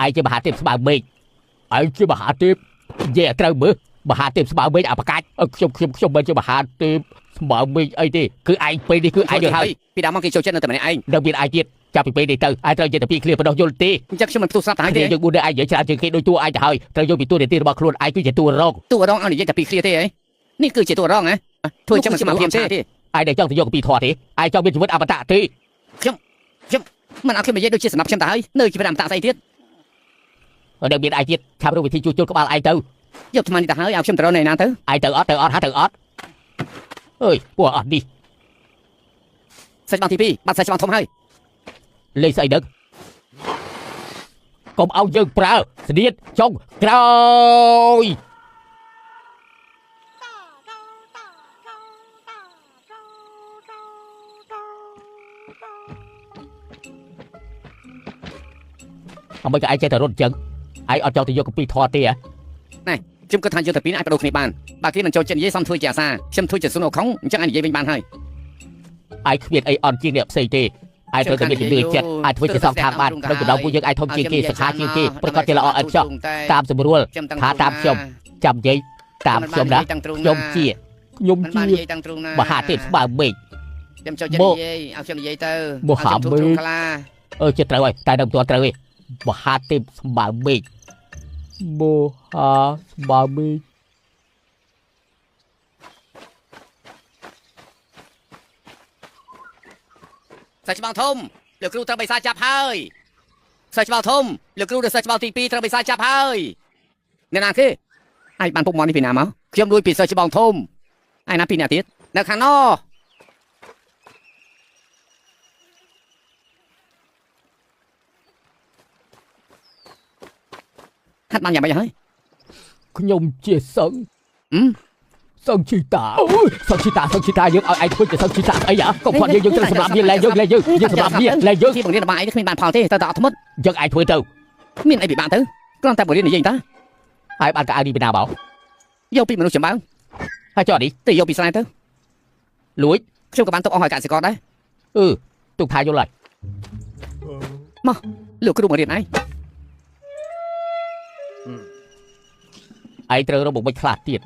ឯងជាមហាទេពស្មើមេឃឯងជាមហាទេពនិយាយឲ្យត្រូវមើលមហាទេពស្មើមេឃអបកាច់ខ្ញុំមិនជាមហាទេពស្មើមេឃអីទេគឺឯងពេលនេះគឺឯងយល់ហើយ ពីដើមមកគេចូលចិត្តនៅតែម្នាក់ឯង នៅមានឯងទៀតចាប់ពីពេលនេះទៅឯងត្រូវនិយាយតែពីរឃ្លាប៉ុណ្ណោះយល់ទេ អញ្ចឹងខ្ញុំមិនផ្ទុះស្រាប់ទៅហើយទេ យើង4នេះឯងនិយាយច្រើនជាងគេដូចតួឯងទៅហើយត្រូវយកពីតួនាទីរបស់ខ្លួនឯងគឺជាតួរង តួរងឲ្យនិយាយតែពីរឃ្លាទេហីនេះគឺជាតួរងហ៎ធ្វើអញ្ចឹងមិនស្មើភាពទេ ឯងដែលចង់ទៅយកពីធម៌ទេឯងចង់មានជីវិតអមតៈទេ ខ្ញុំមិនឲ្យខ្ញុំនិយាយដូចជាសម្រាប់ខ្ញុំទៅហើយនៅជីវិតអមតៈស្អីទៀត នៅមានឯងទៀតឆាប់រកវិធីជួសជុលក្បាលឯងទៅ យកថ្មនេះទៅហើយឲ្យខ្ញុំទៅរកនៅណាទៅ ឯងទៅអត់ទៅអត់ហាទៅអត់អើយពួកអត់នេះ សាច់បងទី2បាត់សាច់បងធំហើយ លេខស្អីដឹកកុំឲ្យយើងប្រើស្នៀតចុងក្រោយអមិនក៏ឯងចេះតែរត់អញ្ចឹងឯងអត់ចង់ទៅយកកាពីធေါ်ទេហ៎ ខ្ញុំគិតថាយើងតែពីរអាចបដូរគ្នាបានបើគេមិនចូលចិត្តនិយាយសំធ្វើជាអាសាខ្ញុំធ្វើជាសុនអខុងអញ្ចឹងអាចនិយាយវិញបានហើយ ឯងគ្មានអីអន់ជាងអ្នកផ្សេងទេឯងត្រូវតែមានជំនឿចិត្តអាចធ្វើជាសងខាងបានក្នុងចំណោមពួកយើងឯងធំជាងគេសខាជាងគេប្រកាសជាល្អឥតខ្ចោះតាមសម្រួលថាតាមខ្ញុំចាំនិយាយតាមខ្ញុំណាខ្ញុំជាខ្ញុំជាមហាទេពស្មើមេឃ ខ្ញុំចូលចិត្តនិយាយឲ្យខ្ញុំនិយាយទៅខ្លា អឺចិត្តត្រូវហើយតែនៅមិនទាន់ត្រូវទេមហាទេពស្មើមេឃមហាស្មើមេឃ សាច់ច្បងធំលោកគ្រូត្រូវបិសាចាប់ហើយសាច់ច្បងធំលោកគ្រូដែលសាច់ច្បងទី2ត្រូវបិសាចាប់ហើយអ្នកណាគេឯងបានពុកមន់នេះពីណាមកខ្ញុំលួចពីសាច់ច្បងធំឯណាពីអ្នកទៀតនៅខាងនោះហាត់បានយ៉ាងម៉េចហើយ ខ្ញុំជាសឹង អឺ សឹងជីតាអូយសឹងជីតាសឹងជីតាយើងឲ្យឯងធ្វើជាសឹងជីតាស្អីហ៎កុំគាត់យើងយើងត្រូវសម្រាប់វាលែងយើងលែងយើងយើងសម្រាប់វាលែងយើង ជាបង្រៀនរបស់ឯងគ្មានបានផលទេតើតអត់ធ្មត់ យើងឯងធ្វើទៅ មានអីពិបាកទៅគ្រាន់តែបង្រៀននិយាយតា ហើយបានកៅអៅនេះពីណាមក យកពីមនុស្សចម្បើង ហើយចុះនេះ ទៅយកពីស្រែទៅ លួច ខ្ញុំក៏បានទុកអស់ឲ្យកសិករដែរ អឺទុកថាយល់ហើយ លោកគ្រូបង្រៀនឯង ឯងត្រូវរកមុខមិនខ្លះទៀត